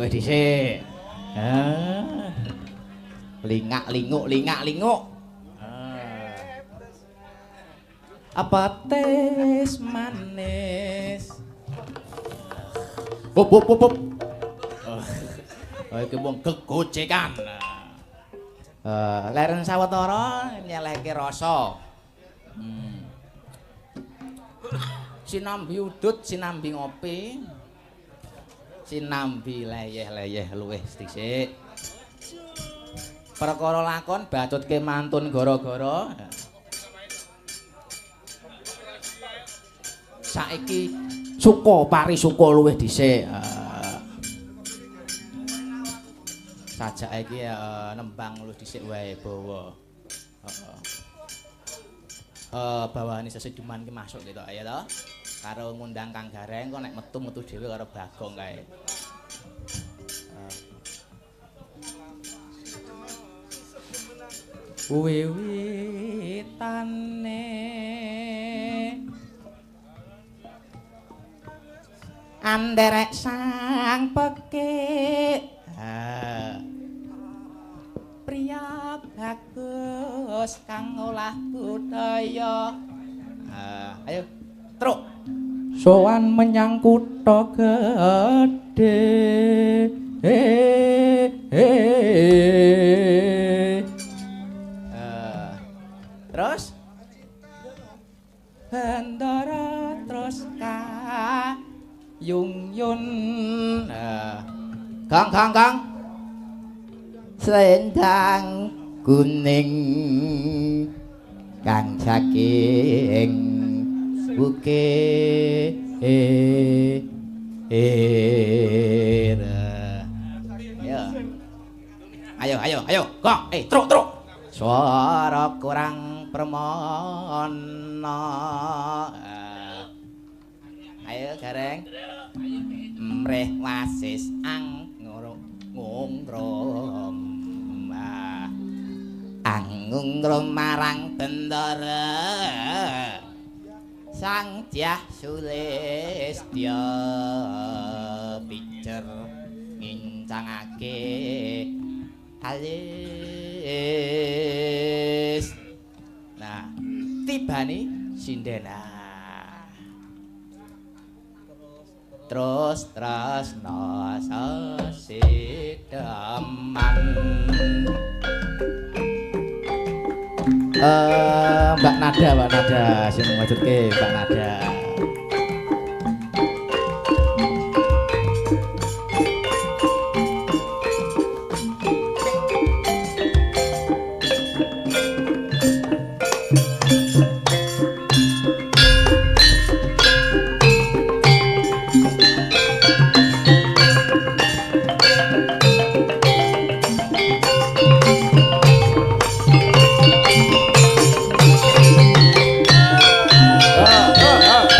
Dhisik. Ah. Lingak-linguk, lingak-linguk. Ah. Apa tes manis? Bop bop bop bop. Oh, iki wong gegojekan. Leren sawetara nyelehke rasa. Sinambi udut, sinambi ngopi. Sinambi leyeh-leyeh luwih dhisik. Perkara lakon bacutke mantun gara-gara. Saiki suka parisuka luwih dhisik. Sajake iki nembang luwih dhisik wae bawa. Heeh. Bawane sesiduman ki masuk gitu ya to. Karo ngundang Kang Gareng kok nek metu-metu dhewe karo Bagong kae. Wiwitane anderek sang pekik. Priya bagus kang olah budaya. Ayo truk. Sowan menyang kutha gedhe. Terus Bendara terus ka yung yun. Kang kang kang selendang kuning kang saking bukit. Ayo ayo ayo kok truk truk. Suara kurang permana. Ayo Gareng. Mrih wasis ang ngungrum. Angungrum marang bendara. Sang Dyah Sulistya pijer ngincangake alis. Nah, tibane sindena. Terus tresna sesideman. Mbak Nada, Mbak Nada, sing ngwujudke Mbak Nada. Oh, oh, oh.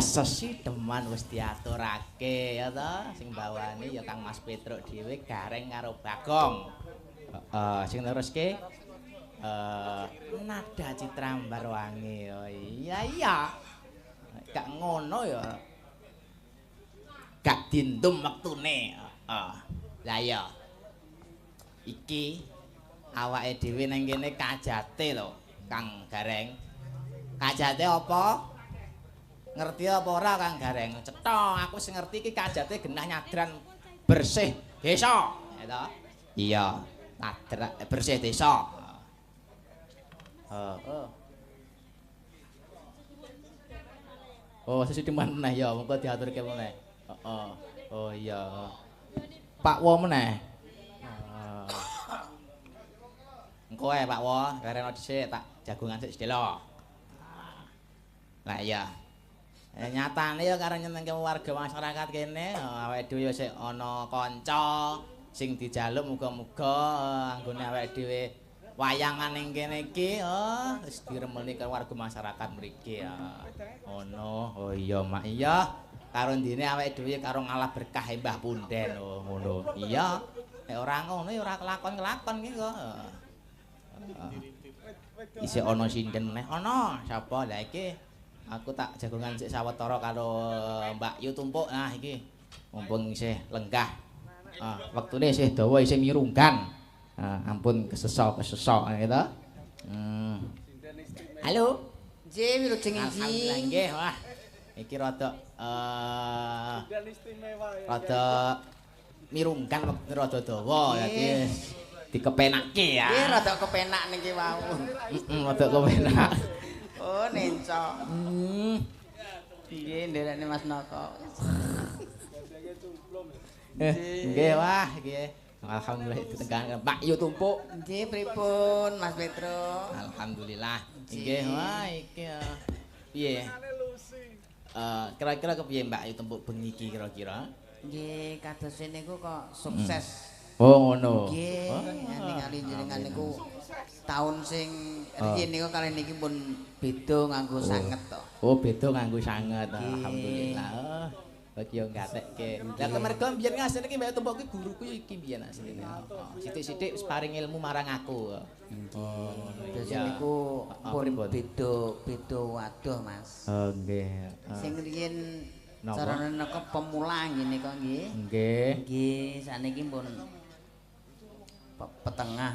Sesideman wis diaturake ya to, sing bawani ya Kang Mas Petruk dhewe Gareng karo Bagong. Heeh, sing neruske Nada Citra Ambarwangi. Oh iya iya. Gak ngono ya. Gak dindum wektune. Heeh. Lah iya. Iki awake dhewe nang kene kajate lho, Kang Gareng. Kajate apa? Ngerti apa ora Kang Gareng? Cetha, aku sing ngerti iki kajate genah nyadran bersih desa, ya toh? Iya, nadra bersih desa. Heeh. Oh, sesideman meneh ya, mengko diaturke meneh. Heeh. Oh iya. Pak Wo meneh. Engko ae Pak Wo, gareno dhisik tak jagongan sik sedelo. Lah iya. Nyatane ya karo nyenengke warga masyarakat kene, awake dhewe ya sik ana kanca sing dijaluk muga-muga anggone awake dhewe wayangan ning kene iki, oh wis diremeni karo warga masyarakat mriki ya. Ngono. Oh iya, Mak. Iya. Karo ndine awake dhewe karo ngalah berkah Mbah Punden. Oh ngono. Iya. Nek ora ngono ya ora kelakon-kelakon iki kok. Isih ana sinden meneh. Ana sapa? Lah iki aku tak jagongan sik sawetara karo Mbak Yu Tumpuk. Nah iki mumpung isih lenggah. Ah, wektune isih dawa isih mirunggan. Ah, ampun kesesok-kesesok gitu. Halo. Nggih, wilujeng Alhamdulillah enjing. nggih. Wah. Iki rada rada mirunggan wektu rada dawa dadi dikepenake ya. Nggih, rada kepenak niki wau. Heeh, rada kepenak. Oh, nenco. Nggih, nderekne Mas Noko. Nggih, wah iki. Alhamdulillah ditenggakan Pak Yu Tumpuk. Nggih, pripun Mas Petro? Alhamdulillah. Nggih, wah iki piye? Kira-kira kepiye Mbak Yu Tumpuk bengi iki kira-kira? Nggih, kados niku kok sukses. Oh, ngono. Nggih, ningali jenengan niku taun sing riyin niku kali niki pun beda nganggo sanget to. Oh, beda nganggo sanget. Alhamdulillah. Bagi yo gatekke. Lah mergo mbiyen asline iki Mbak Tumpuk ki guruku iki mbiyen asline. Sithik-sithik wis paring ilmu marang aku. Oh, ngono. Niku pun beda-beda waduh, Mas. Oh, nggih. Sing riyin carane neka pemula ngene kok nggih. Nggih. Nggih, sakniki pun petengah.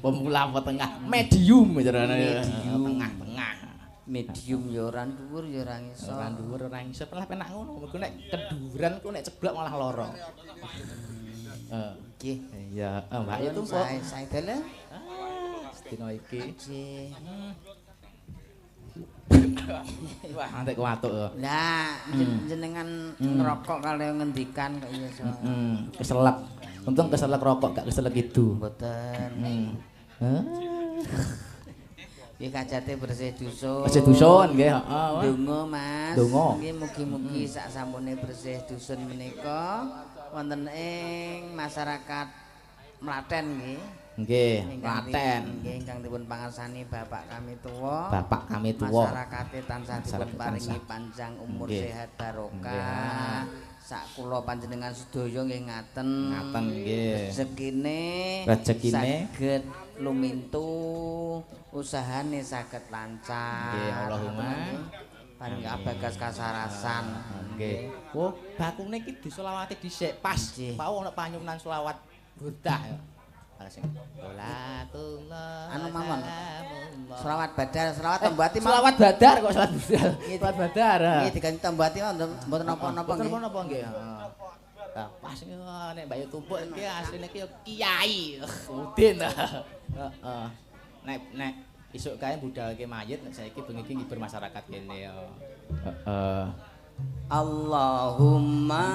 Pemula petengah, medium carane. Tengah-tengah. Medium ya ora dhuwur ya ora ngisor. Ora dhuwur ora ngisor, malah penak ngono. Mergo nek keduran ku nek ceblok malah lara. Heeh. Nggih. Iya, Mbak Yu Tumpuk. Sae dalan. Ah, sedina iki. Nggih. Wah, antek kuwatuk ya. Lah, jenengan ngerokok kali ngendikan kok iya so. Keselak. Untung keselak rokok gak keselak itu. Mboten. Hah? Iki kajate bersih dusun. Bersih dusun nggih, heeh. Donga Mas. Nggih mugi-mugi sak sampune bersih dusun menika wonten ing masyarakat Mlaten nggih. Nggih, Mlaten. Nggih ingkang dipun pangarsani bapak kami tuwa. Bapak kami tuwa. Masyarakate tansah dipun paringi panjang umur sehat barokah. Sak kula panjenengan sedaya nggih ngaten. Ngaten nggih. Rezekine saged lumintu, usahane saged lancar. Nggih, Allahumma. Paring abagas kasarasan. Nggih. Oh, bakune iki diselawati dhisik pas. Pau ana panyuwunan selawat burdah ya. Sing anu mawon. Selawat badar, selawat tombo ati mawon. Selawat badar kok selawat badar. Selawat badar. Nggih diganti tombo ati mawon mboten napa-napa nggih. Mboten napa-napa nggih. Lah pas nek Mbak Yu Tumpuk iki asline iki kiai. Udin. Heeh. Nek nek isuk kae budalke mayit nek saiki bengi iki ngibur masyarakat kene ya. Heeh. Allahumma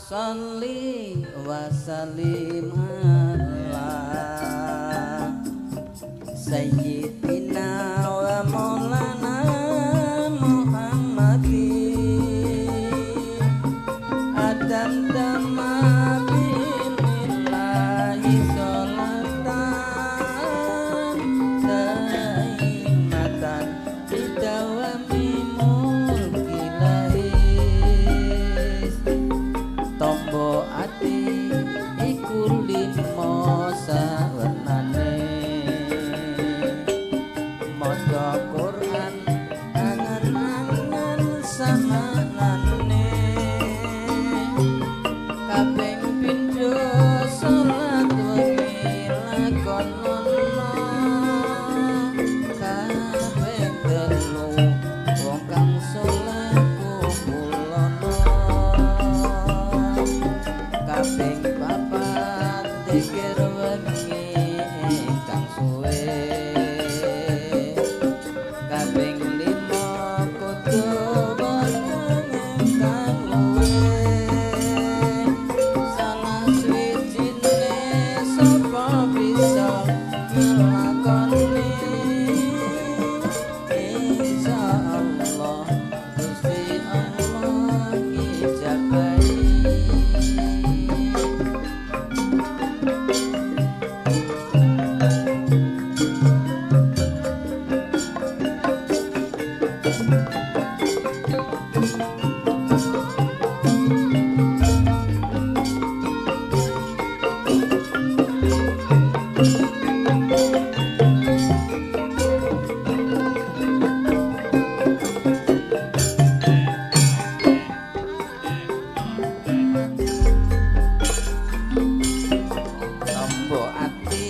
sholli wa sallim ala sayyidina wa maulana Muhammadin adam tamabilillahi sholatan daimatan bidawami mulki. Maca Quran angen-angen samanane kaping pindho salat wengi lakonono kaping telu wong kang saleh kumpulono kaping papat dikir wengi ingkang suwe kaping lima kudu weteng ingkang luwe salah swijine sapa bisa nglakoni insyaallah Gusti Allah ngijabahi. Tombo ati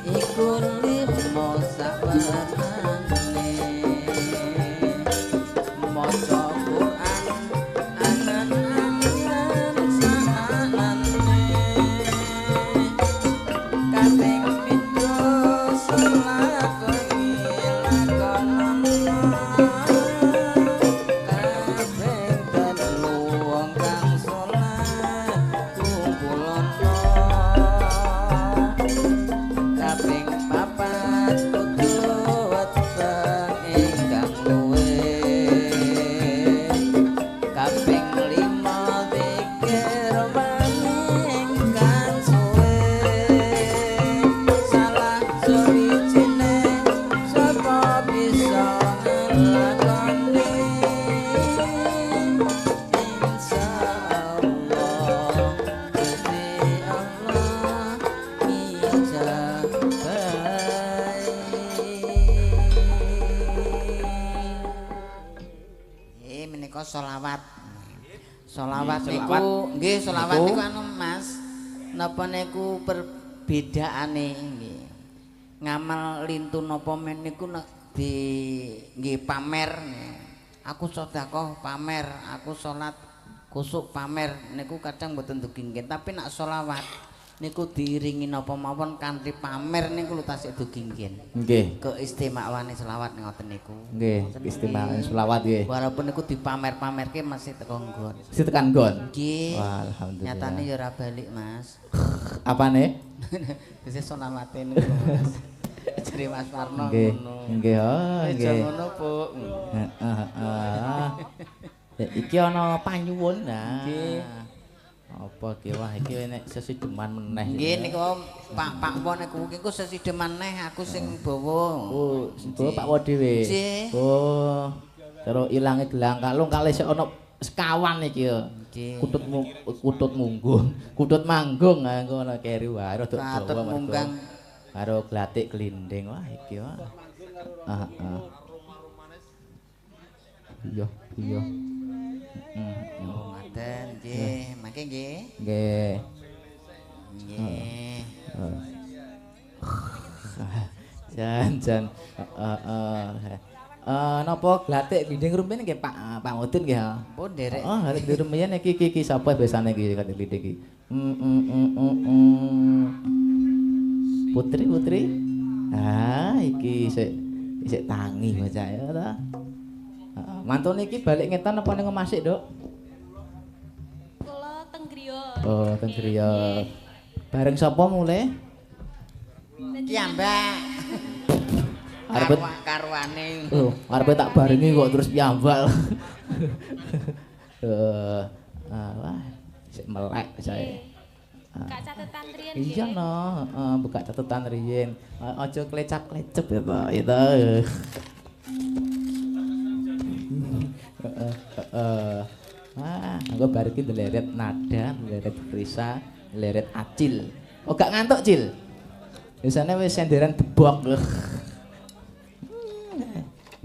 iku limo sawerane maca Quran angen-angen saanane kaping pindho salat wengi lakonono kaping telu wong kang saleh kumpulono kaping papat kudu weteng ingkang luwe kaping lima zikir wengi ingkang suwe salah suwijine sapa bisa nglakoni insyaallah Gusti Allah ngijabahi. Menika selawat. Selawat niku nggih selawat niku anu Mas. Napa niku perbedaane nggih. Ngamal lintu napa men niku nek di nggih pamer. Aku sedekah pamer, aku salat kusuk pamer niku kadang mboten dugi nggih, tapi nek selawat niku diiringi napa mawon kanthi pamer niku lho tasik dugi nggih. Nggih. Keistimewaane selawat ngoten niku. Nggih, keistimewaan selawat nggih. Walaupun niku dipamer-pamerke masih teko nggon. Sing tekan nggon. Nggih. Wah, alhamdulillah. Nyatane ya ora balik, Mas. Apane? Dise selawate niku, Mas. Jare Mas Warno Nggih. ngono. Nggih, oh Aja nggih. ngono, Bu. Heeh, heeh. Ya, iki ana panyuwun nah. Nggih. Apa ki wah iki nek sesideman meneh. Nggih niku Pak Pak Wo niku iki ku sesideman neh aku sing bawa. Oh, sing bawa Pak Wo dhewe. Nggih. Oh. Cara ilange gelang kalung kalih sik ana sekawan iki ya. Nggih. Kutut kutut munggung, kutut manggung ah engko ana keri wae rada Katut dawa mergo. munggang. Karo glatik glinding wah iki wah. Heeh. Iya, iya. Heeh. Oh, ngaten nggih, mangke nggih. Nggih. Nggih. Jan jan heeh. Napa glatik glinding rumiyin nggih Pak Pak Mudin nggih ya. Pun nderek. Oh, glatik glinding rumiyin iki iki iki sapa biasane iki glatik glinding iki. Putri Putri. Ah, iki sik sik tangi bocah ya ta. Heeh, mantune iki balik ngetan apa ning omah sik, Nduk? Kula teng griya. Oh, teng griya. Bareng sapa mulih? Ki ambak. Arepe Karwane. Oh, arepe tak barengi kok terus piyambak. Wah, sik melek saya. Buka catatan riyen. Iya no, heeh, buka catatan riyen. Aja klecap-klecep ya to, ya to. Heeh, heeh. Wah, engko bar iki ndeleret nada, ndeleret Risa, ndeleret Acil. Oh, gak ngantuk, Cil? Biasane wis senderan debok.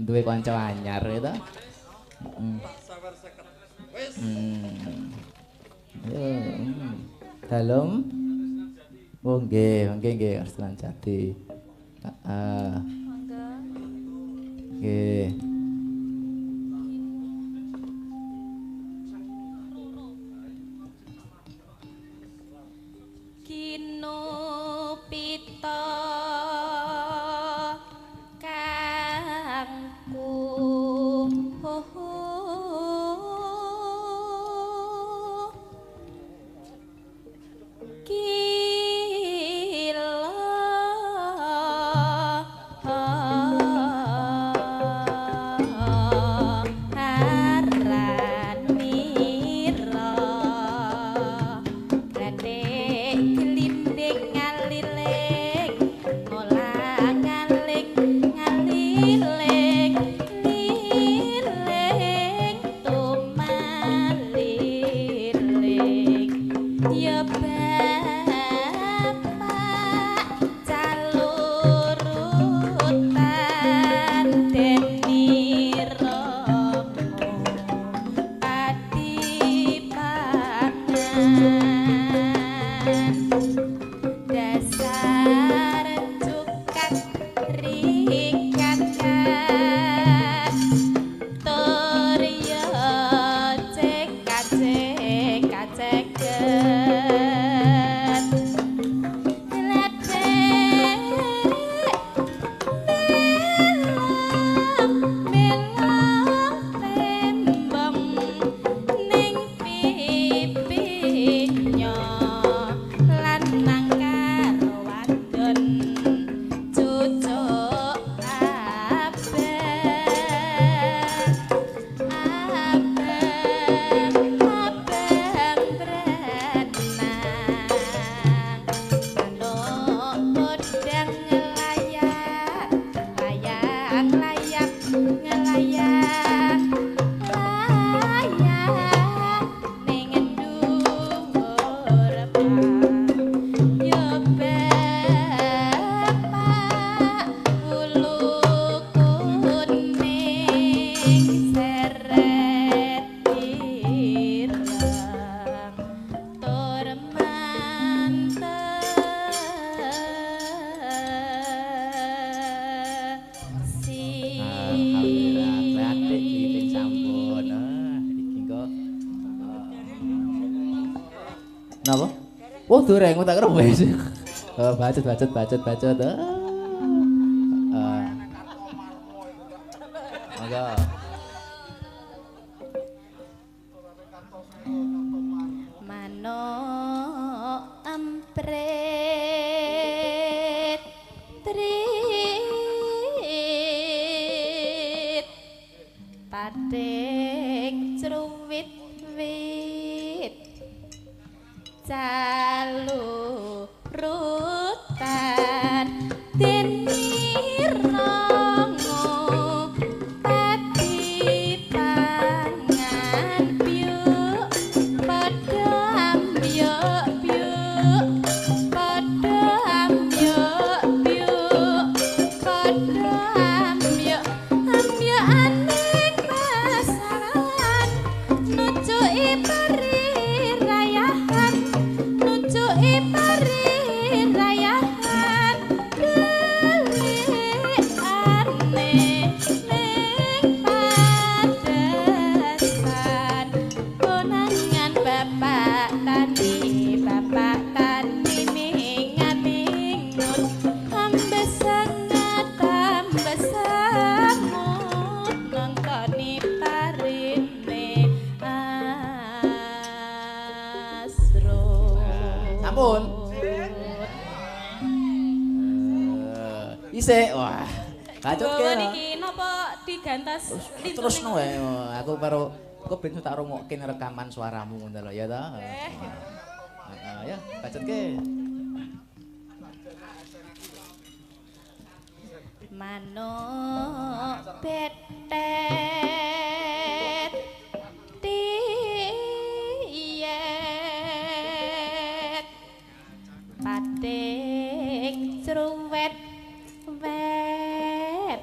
Duwe kanca anyar ya ta. Heeh. Ayo. Dalem. Oh nggih, nggih nggih Arslan Jati. Heeh. Monggo. Nggih. Kinupita kangku kila aranira glathik glinding ngaliling ngolang-aling ngaliling liling tumaliling ya bapak calurutan deni romo padi pangan dasar cukat rikat kat tur ya cekat cekat ceket glathek melong melong tembong ning pipinyo lanang karo wadon cucuk abang abang abang berenang manuk podang ngelayak layang layang ngelayang layang ning dhuwur pang ya bapak wulu kuning seret ireng tur mantesi. Alhamdulillah, glathik glinding sampun. Ah, iki kok. Napa? Oh, dureng tak kira wis. Oh, bacot bacot bacot bacot. Ah. Monggo. Manuk emprit trit pating cruwit wit calurutan deni rongo padi pangan byuk padha ambyuk byuk padha ambyuk byuk padha ambyuk ambyukaning pasaran nucuki pari rayahan nucuki pari rayahan delikane ning padesan konangan bapak tani mingat-mingut ambesengat ambesemut nontoni parine asro. Sampun. Isik. Wah. Bacot Bawa ke. niki napa digantos lintune? Terusno wae. Aku karo aku ben tak rungokke rekaman suaramu ngono lho ya ta. Heeh, ya, bacotke. Manuk betet tiyet pating cruwet wet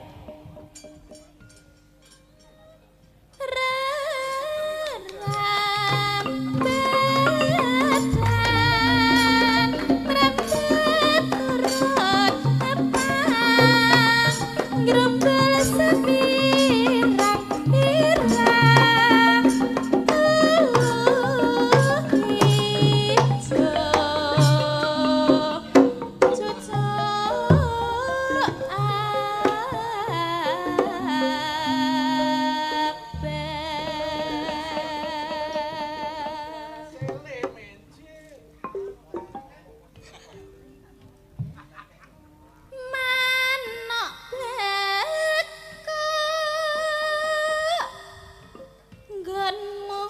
Jebul sepirang-pirang telu ijo cucuk abang. Manuk blekok nggonmu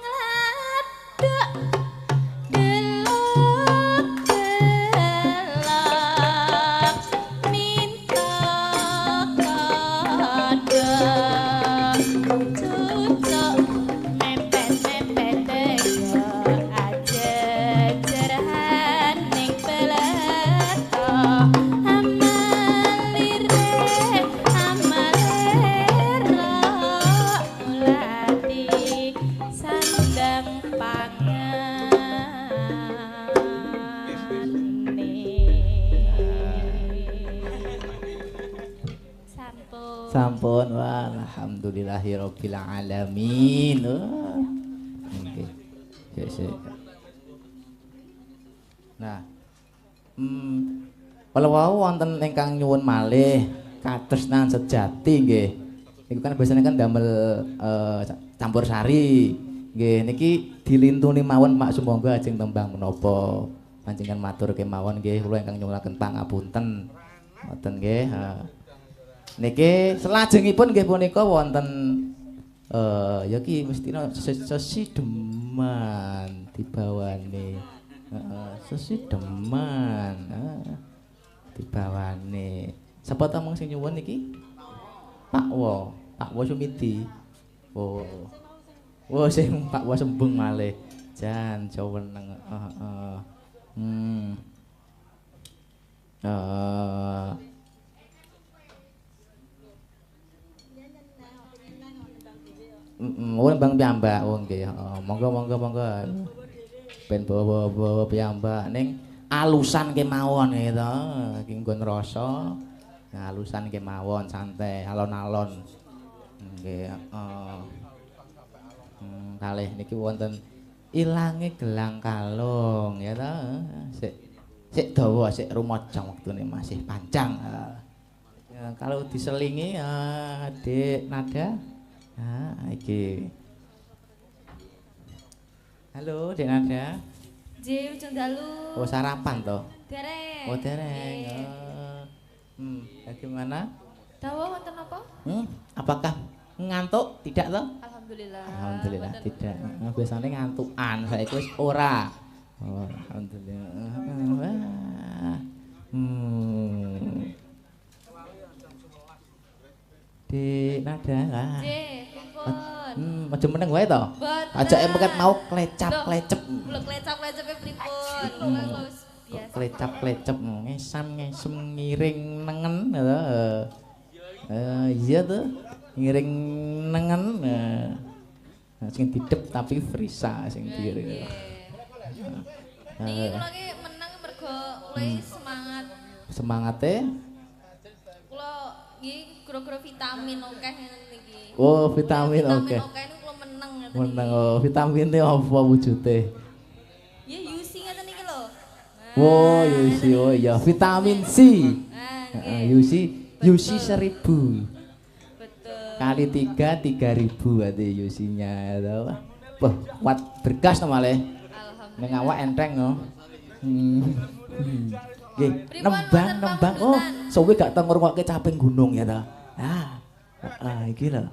ngladuk delok delok minta kandha cucuk mepet-mepet tega ajejeran ning beleto amalire amalera mulati sandang pangane. Sampun. Sampun, wah, alhamdulillahirabbil alamin. Wah. Oke. Sik, sik. Nah. Kala wau wonten ingkang nyuwun malih katresnan sejati nggih. Niku kan biasanya kan damel campur sari. Nggih, niki dilintuni mawon Pak sumangga ajeng tembang menapa. Panjenengan matur kemawon nggih kula ingkang nyuwunaken pangapunten. Ngoten nggih. Niki selajengipun nggih punika wonten ya ki mestina sesideman dibawane. Heeh, sesideman. Dibawane. Sapa ta mung sing nyuwun niki? Pak Wo, Pak Wo Sumidi. Oh. Oh sing Pak Wo sembung malih. Jan jaweneng. Heeh. Oh nembang piyambak. Oh nggih, heeh. Monggo monggo monggo. Ben bawa-bawa piyambak ning alusan kemawon gitu. Iki nggon rasa. Alusan kemawon santai, alon-alon. Nggih, heeh. Kalih niki wonten ilange gelang kalung ya ta. Sik sik dawa, sik rumajang wektune masih panjang. Ya, kalau diselingi Dik Nada. Ah, iki. Halo, Dek Nada. Nggih, ujung dalu. Oh, sarapan toh? Dereng. Oh, dereng. Oh. Bagaimana? Dawa wonten apa? Apakah ngantuk? Tidak toh? Alhamdulillah. Alhamdulillah tidak. Biasanya ngantukan, saiki wis ora. Oh, alhamdulillah. Wah. Dik Nada lah. Nggih, pripun? Aja meneng wae to. Ajake meket mau klecap-klecep. Lho klecap-klecepe pripun? Wis biasa. Klecap-klecep ngesam-ngesem ngiring nengen to. Iya to. Ngiring nengen. Nah, sing didep tapi frisa sing diiring. Niki kula ki menang mergo kula semangat. Semangate? Kula nggih gara-gara vitamin akeh ngene niki. Oh, vitamin akeh. Vitamin akeh niku kula meneng ngeten. Meneng oh, vitamine apa wujute? Ya UC ngeten niki lho. Oh, UC oh iya, vitamin C. Heeh, UC UC 1000. Betul. Kali 3 3000 berarti UC-nya to. Wah, kuat bergas to malih. Alhamdulillah. Ning awak enteng no. Nggih, nembang-nembang. Oh, suwe gak tau ngrungokke caping gunung ya ta. Ah. Ah, iki lho.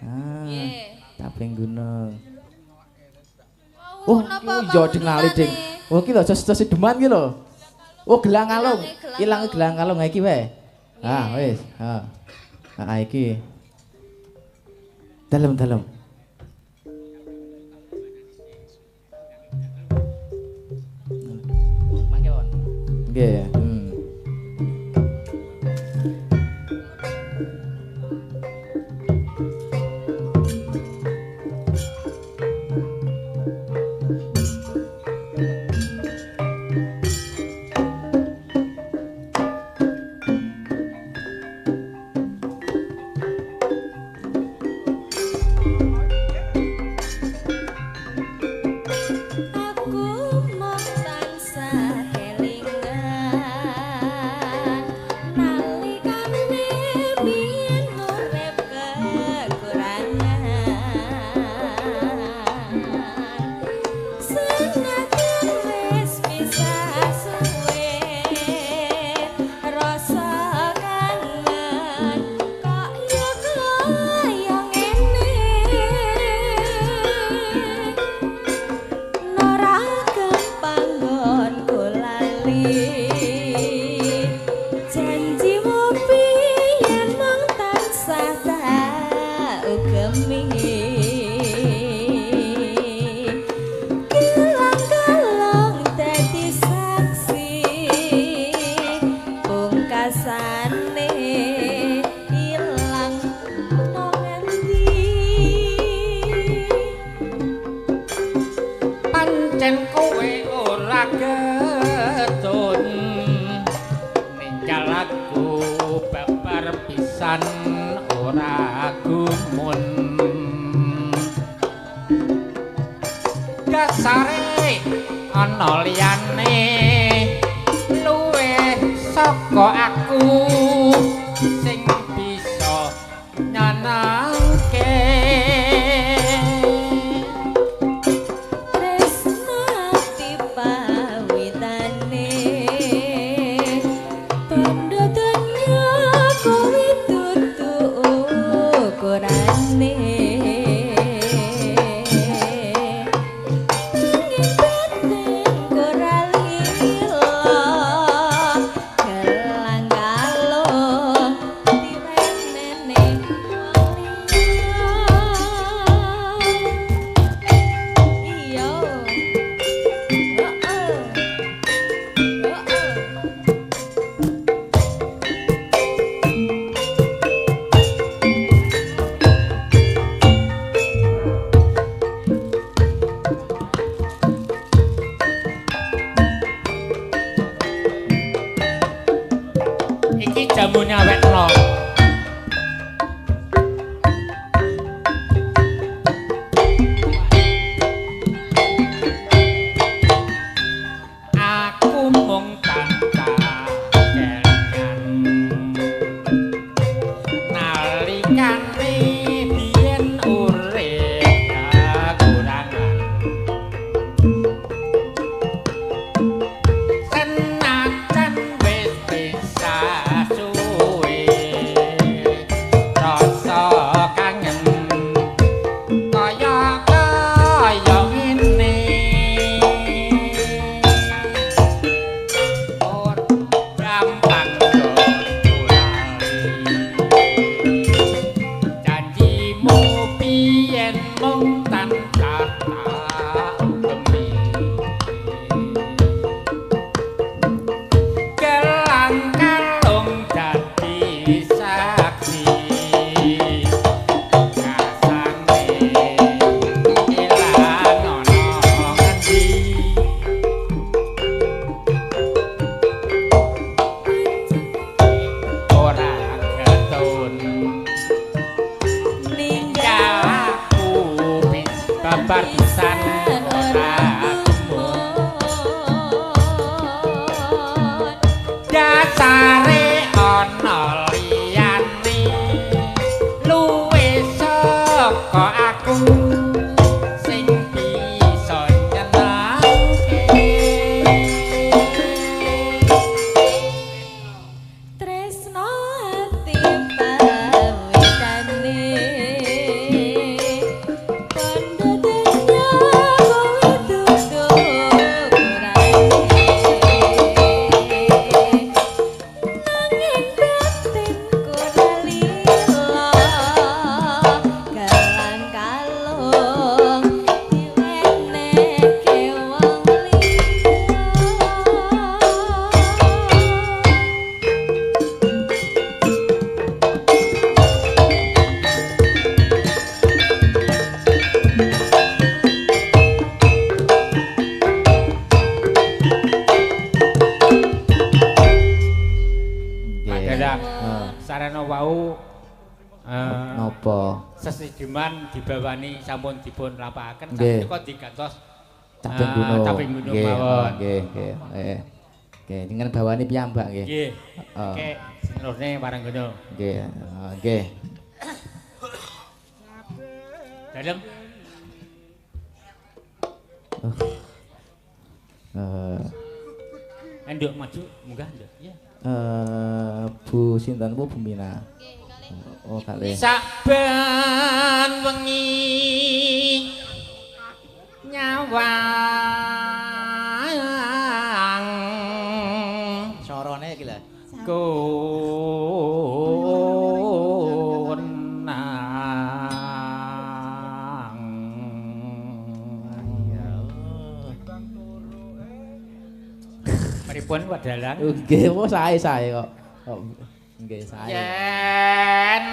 Ah. Caping gunung. Oh, iya ding lali ding. Oh, iki lho sesideman iki lho. Oh, gelang kalung. Ilange gelang kalung iki wae. Ah, wis. Ha. Ah, iki. Dalem-dalem. Mangke won. Nggih. ora gumun dasare ana liyane luwih saka aku sing bisa nyenengke. Tresno ati pawitane tondo donya kowe dudu ukurane nanging batin ora lila gelang kalung diwenene wong liya. Iya. Heeh. Heeh. Iki jamune awetno. Aku mung tansah kelingan nalikane biyen urip kakurangan. Senajan wis pisah suwe rasa kangen kaya kaya ngene ora gampang janjimu biyen mung tansah tak ugemi gelang kalung dadi saksi kasane ilang ana ngendi. Ora ketun Ninggal aku babar pisan ora gumun dasare ana liyane luwih saka aku sing bisa nyenengke. Tresno ati pawitane tondo donya kowe dudu ukurane nanging batin ora lila gelang kalung diwenehke wong liya. Pak Dadang, sarana wau Napa? Sesideman dibawani sampun dipun lampahaken Nggih. sapunika digantos Caping gunung. Caping gunung Nggih, mawon. nggih, nggih. Nggih, jenengan bawani piyambak nggih. Nggih. Heeh. Oke, terusne bareng gunung. Nggih, nggih. Dalem Nduk maju munggah nduk. Iya. Bu sinten Bu Bumina? Oh, kalih. Saben wengi nyawang Sorone iki lho. konang. Pripun wadalan? Nggih, oh sae-sae kok. Kok nggih sae. Yen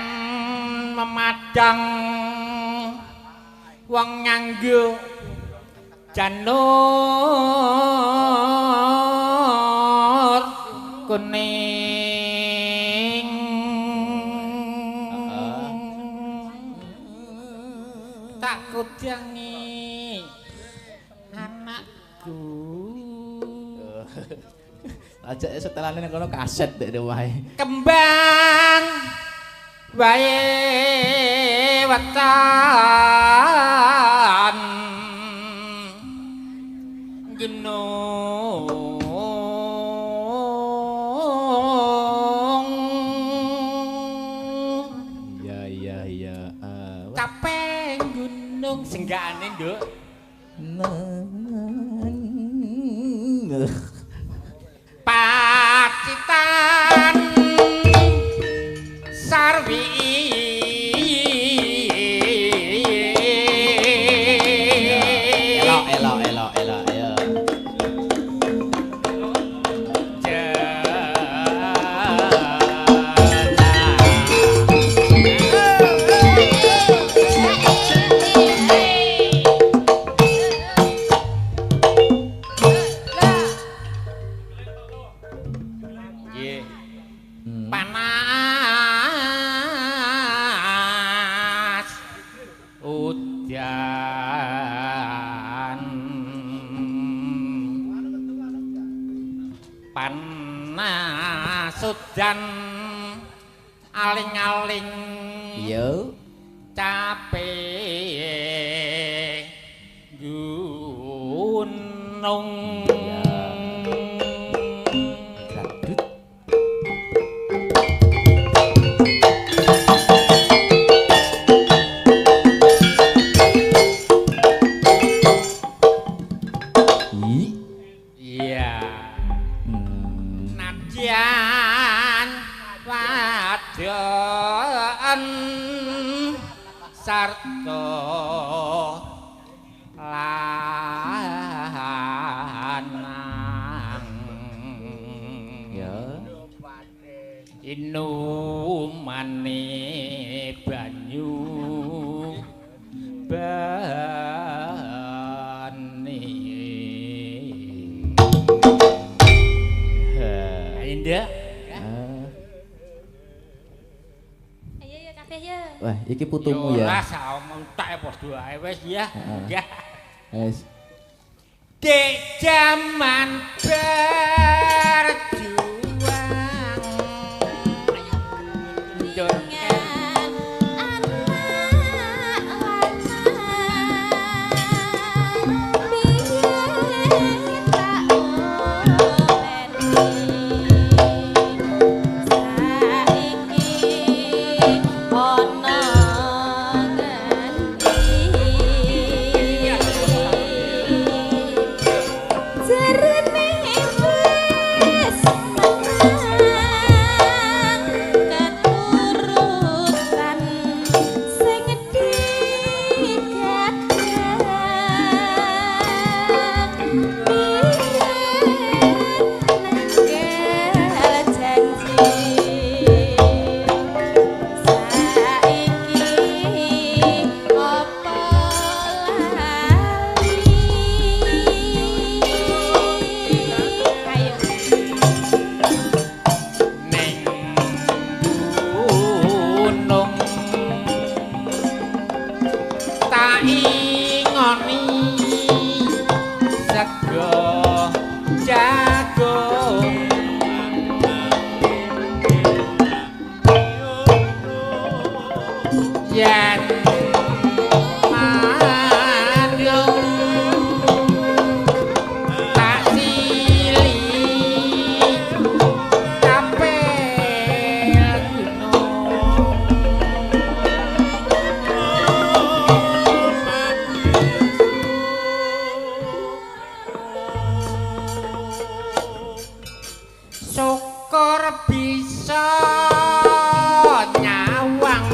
memadang wong nganggo janur kuning. Tak kudangi anakku. Aja setelane nang kono kaset dek wae. Kembang wae wetan gunung. Iya iya iya. Capeng gunung senggakane, Nduk. Pacitan sarwi elok elok elok elok ayo. Nggih. Panas udan panas udan aling-aling Yo. capek gunung. Gradut. I. Iya. Nadyan wadon sarta lanang. Ya. Inumane banyu bani. Ayo ndak. Ayo ya kabeh ya. Wah, iki putumu ya. Ora saomong tak padha ae wis ya. Heeh. Ya. Wis. Dek jaman berjuang. Dengan anak lanang piye tak oleni saiki ana ngendi jerene wis menang keturutan sing digadang piye nenggal janji saiki apa lali. Ayo. Ning gunung tak ingoni sego jagung yen mandung tak sili capel gunung. Syukur bisa nyawang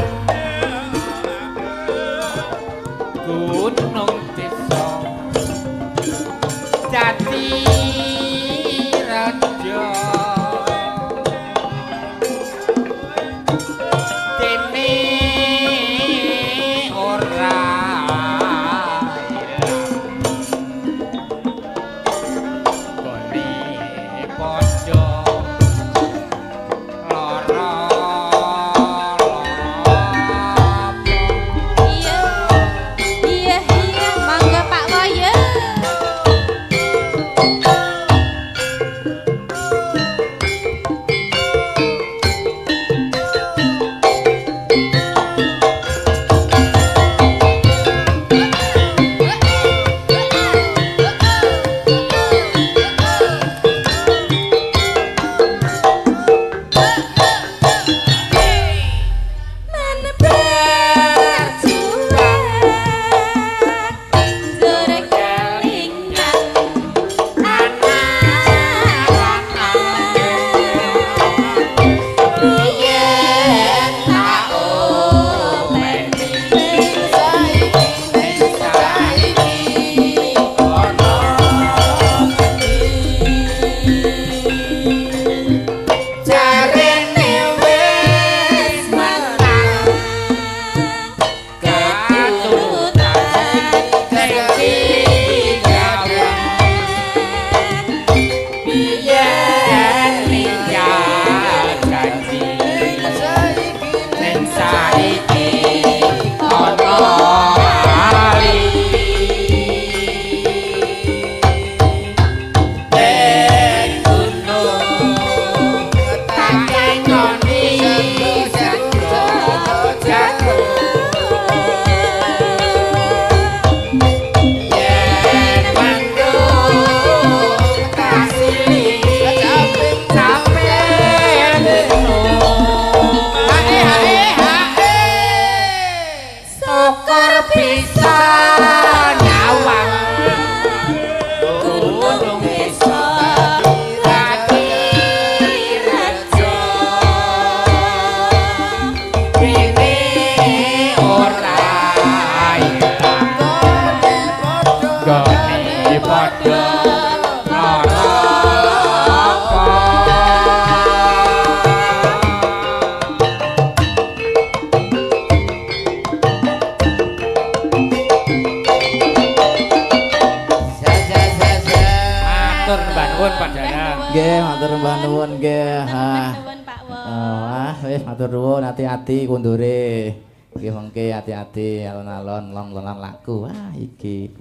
matur nuwun nggih. Nuwun Pak Wo. Ah, wis matur nuwun, ati-ati kondure. Nggih mengke ati-ati alon-alon lon-lonan laku. Wah, iki.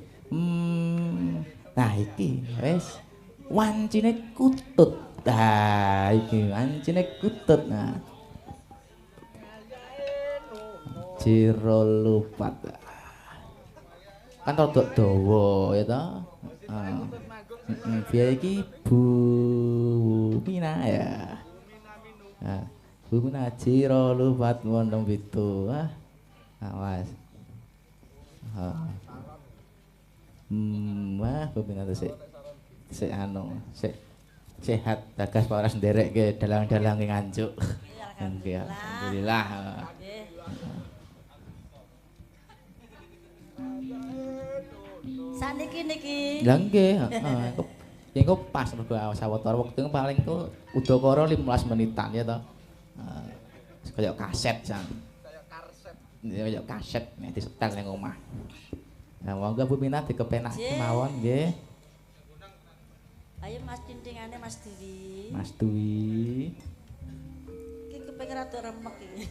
Nah iki wis wancine kutut. Ah, iki wancine kutut. Nah. Jero lupat. Kan rodok dawa ya ta. Heeh. Biaya iki Bu Mina ya. Nah, Bu Mina jero lupat wonten pitu. Ah. Awas. Heeh. Wah, Bu Mina sik sik anu, sik sehat, bagas waras nderekke dalang-dalang Nganjuk. Nggih, alhamdulillah. Saniki niki. Lah nggih, heeh. Engko pas mergo sawetara wektu paling ku udakara 15 menitan ya to. Heeh. Kaya kaset jan. Kaya kaset. Kaya kaset nek disetel ning omah. Nah, monggo Bu Mina dikepenake mawon nggih. Ayo Mas cintingane Mas Dwi. Mas Dwi. Iki kepengin rada remek iki.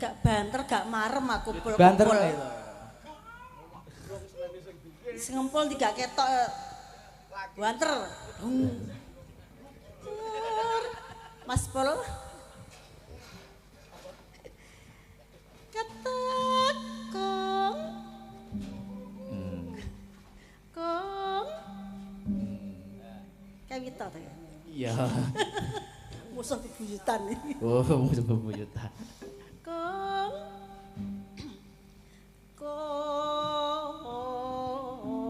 Gak banter, gak marem aku pul. Banter. Sing ngempul tidak ketok. Banter. Mas Pul. Ketekung. Kung. Ketok ta ya? Iya. Musuh bebuyutan iki. Oh, musuh bebuyutan. Kong kong monggo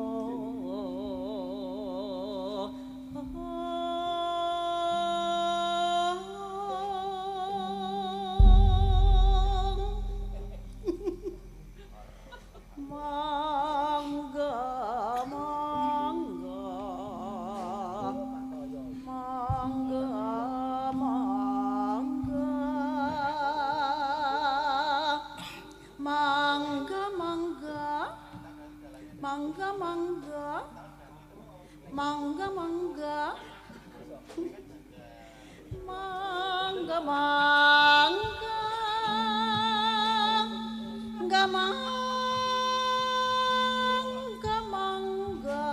monggo monggo monggo monggo monggo monggo monggo monggo monggo monggo monggo monggo monggo monggo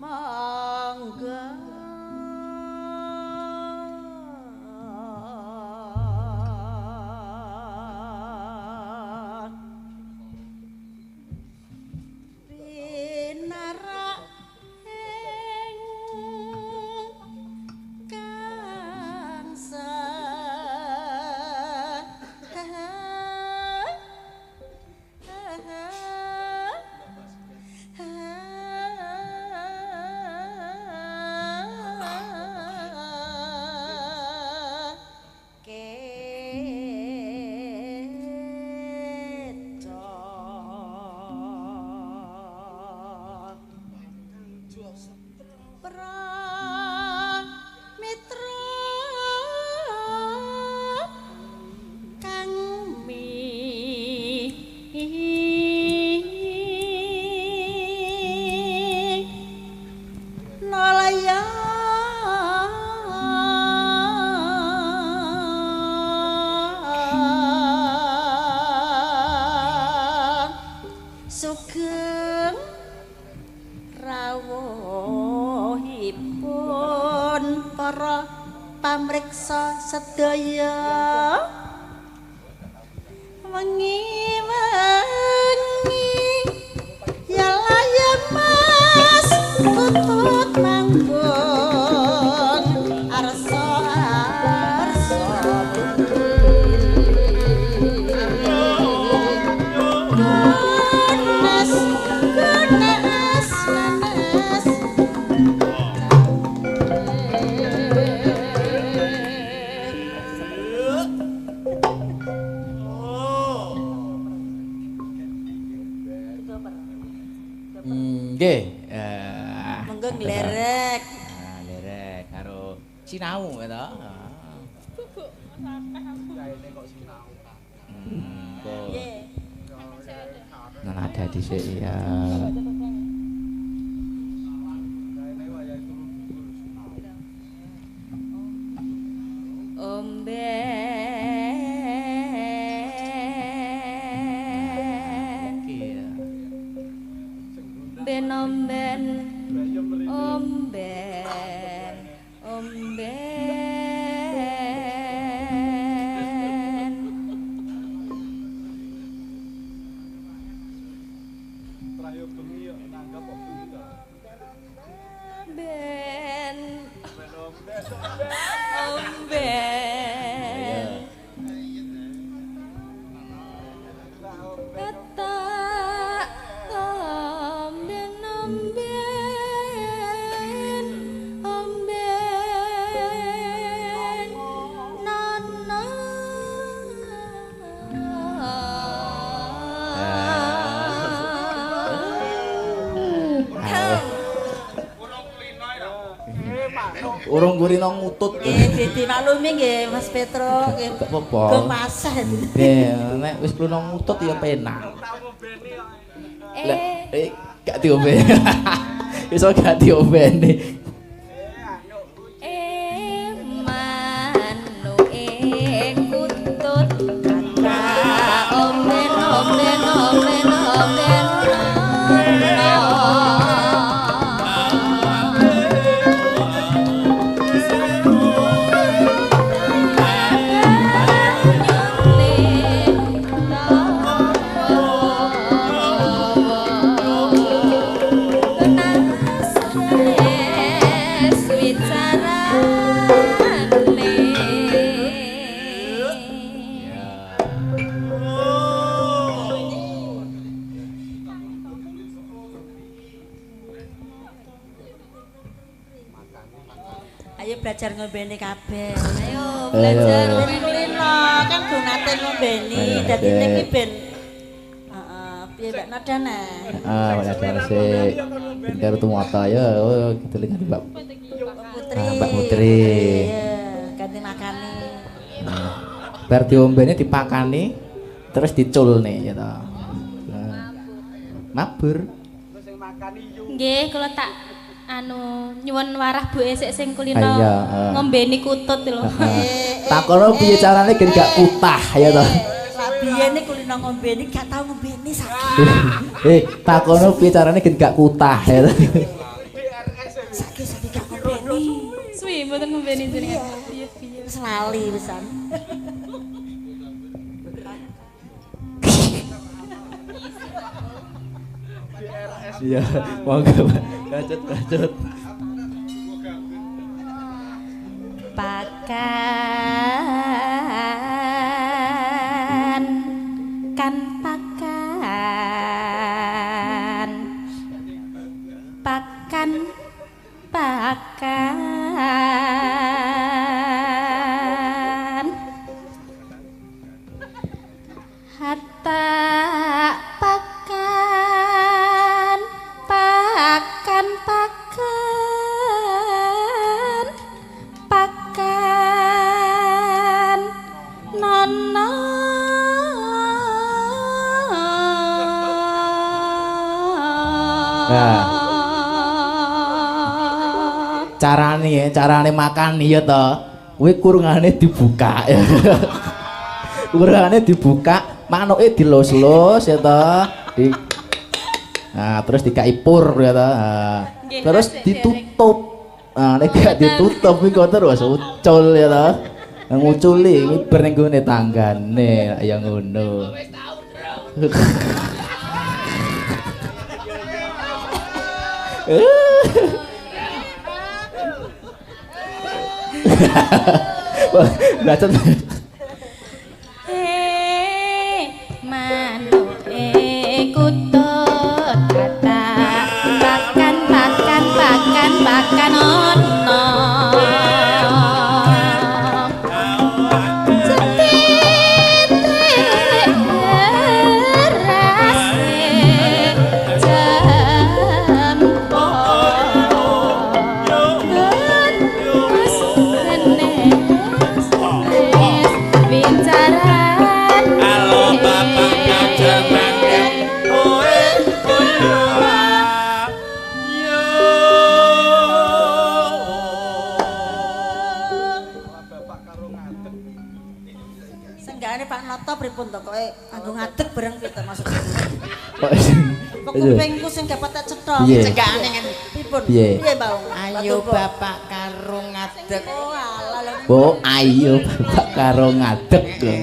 monggo pinarak ing kangsa Mitra kang mi nalaya sugeng rawuhipun para pamriksa sedaya wengi-wengi ya laye mas kutut manggung arsa arsa Gones gones nanas. Nggih. Monggo nglerek. Ah, lerek karo sinau to. Nggih. Nah, ada dhisik ya. Omben Oke ya. ben omben omben omben ben omben ketak omben omben omben nana. Urung kulino ngutut. Nggih, dimaklumi nggih Mas Petro nggih. Gak apa-apa. Kemasah. Nggih, nek wis kulino ngutut ya penak. Lah, gak diombe. Iso gak diombeni. Manuke kutut omben omben omben omben. Nah. belajar ngombene kabeh. Ayo belajar Ben kulino kan go nate ngombeni. Dadi iki ben heeh, piye Mbak Nadana? Heeh, Mbak Nadana sik. Ben karo tumata ya, oh gitu lho Mbak Putri. Mbak Putri. Iya, ganti makani. Bar diombene dipakani terus diculne ya to. Mabur. Nggih, kula tak anu nyuwun warah buke sik sing kulino ngombeni kutut lho. Takono piye carane gen gak kutah ya to. Lah biyene kulino ngombeni gak tau ngombeni saiki. Takono piye carane gen gak kutah ya to. Saiki saiki gak ngombeni. Suwi mboten ngombeni jenengan. Piye piye. Wis lali pisan. Iya, monggo Pak. Bacut, bacut. Pakan kan pakan pakan pakan hatta pakan pakan pakan pakan nono. Nah, carane carane makan ya to, kuwi kurungane dibuka. Kurungane dibuka, manuke dilus-lus ya to. Di nah, terus dikai pur ya to. Nah, terus ditutup. Nah, nek gak ditutup iku terus ucul ya to. Nguculi miber ning gone tanggane ya ngono. Bacot. Manuke kutut kata pakan pakan pakan pakan ono. Setitik rase jempol terus renes bicarane. Halo bapak gajah mangke oe oe yo. Senggane Pak Noto pripun to kowe anggo ngadeg bareng piye to maksudku? Kok Kok kupingku sing dapat tak cethok. Piye? Cegakane ngene. Pripun? Piye? Piye, Mbak? Ayo bapak karo ngadeg. Oh alah lho. Oh, ayo bapak karo ngadeg lho.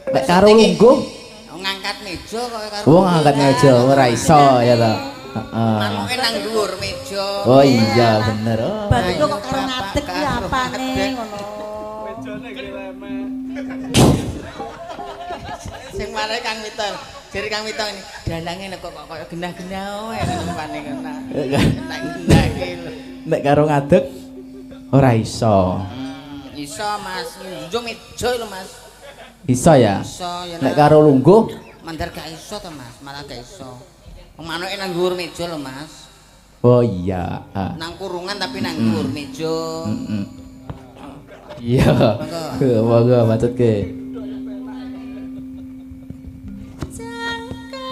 Nek karo lungguh, Ngangkat meja kok karo. wong ngangkat meja ora iso ya to. Heeh. Manuke nang dhuwur meja. Oh iya bener. Oh. Batuku kok karo ngadeg ki apane ngono. Sing mare Kang Wito. Jere Kang Wito ini dalange lho kok kaya genah-genah wae ngono ngono. Tak genah iki lho. Nek karo ngadeg ora iso. Iso Mas, njunjung meja lho Mas. Iso ya? Iso ya. Nek karo lungguh mandar gak iso to Mas, malah gak iso. Wong manuke nang dhuwur meja lho Mas. Oh iya. Ah. Nang kurungan tapi nang dhuwur meja. Heeh. Iya. Monggo bacutke. Jangka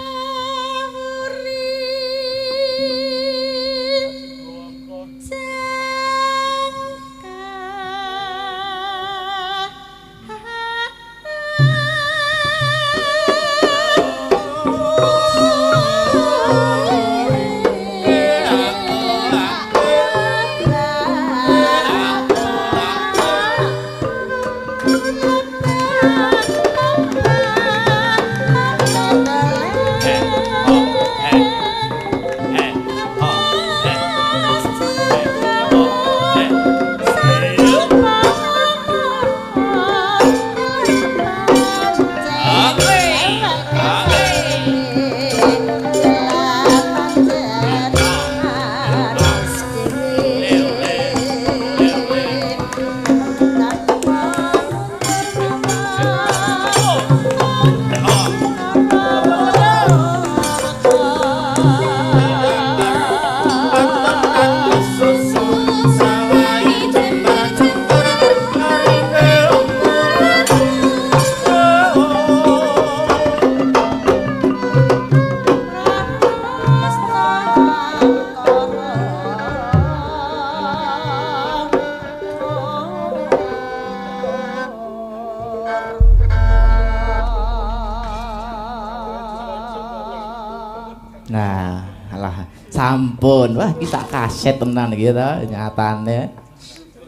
Nah, alah sampun. Wah, iki sak kaset tenan iki to nyatane.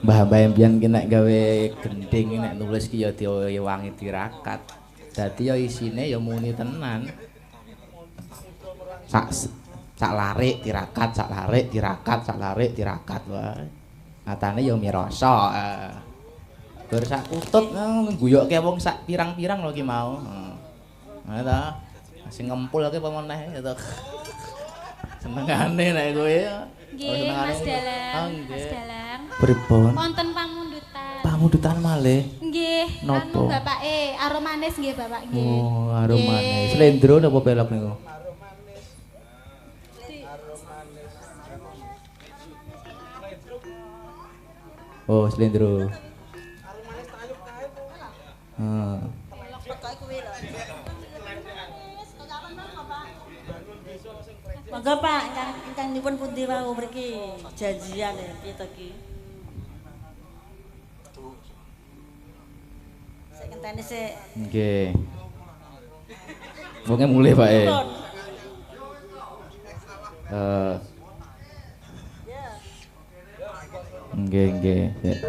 Mbah-mbah mbiyen ki nek gawe gendhing nek nulis ki ya diwangi tirakat. Dadi ya isine ya muni tenan. Sak sak larik tirakat, sak larik tirakat, sak larik tirakat wae. Nyatane ya mirasa. Gur sak kutut ngguyokke wong sak pirang-pirang lho ki mau. Heeh. Ta. Sing ngempul ki apa meneh ya to. Senengane nek kowe. Nggih, Mas Dalang. Mas Dalang. Pripun? Wonten pamundutan. Pamundutan malih? Nggih. Napa? Anu bapake arum manis nggih bapak nggih. Oh, arum manis. Slendro napa pelok niku? Oh, slendro. Heeh. Monggo Pak, ingkang nyuwun pundi wau mriki? Janjian ya piye to ki? Sik ngenteni sik. Nggih. Wonge mulih Pak e. Nggih, nggih. Sik.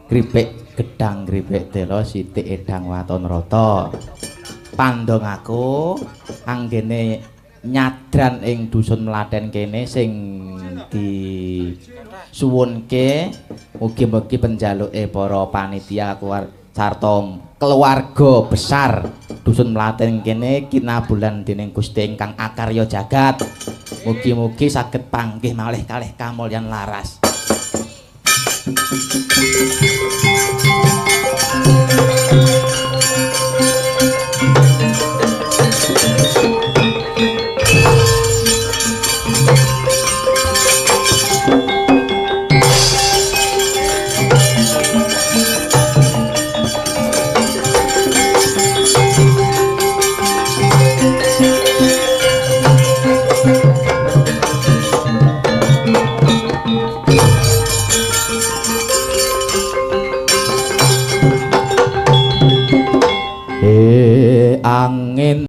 Gripik gedang gripik telo sithik edang waton rata. Pandongaku anggene nyadran ing dusun Mlaten kene sing disuwunke mugi-mugi penjaluke para panitia sarta keluarga besar dusun Mlaten kene kinabulan dening Gusti ingkang akarya jagat. Mugi-mugi saged panggih malih kalih kamulyan laras.